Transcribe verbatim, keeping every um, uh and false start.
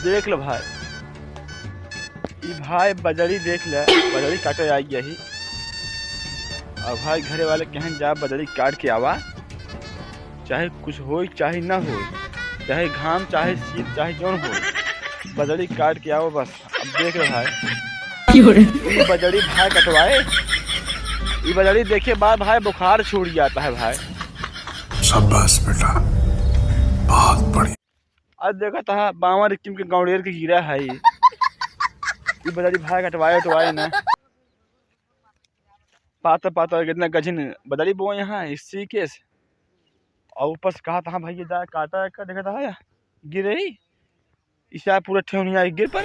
देख लो भाई, ई भाई बजड़ी देख ले, बजड़ी काटे आ गया ही। अब भाई घरे वाले कहन जा बजड़ी काट के आवा, चाहे कुछ होई चाहे ना होई, चाहे घाम चाहे शीत चाहे जौन होई, बजड़ी काट के आवा बस। अब देख लो भाई, क्यों रे? ई बजड़ी भाई कटवाए, ई बजड़ी देखे बाद भाई बुखार छूट जाता है भाई। शाबाश बेटा, बहुत बढ़िया। आज देखा था बावन रिक्किम के गौड़ेर के गिरा है ई। ई बजड़ी भाई कटवाए उठवाए ना। पाता पाता कितना गजन बजड़ी बोए यहाँ इसी के से। और ऊपर से कहा था भैया जा काटा का देखा था गिरे ही। इसा पूरा ठेहुनिया गिर पड़ा।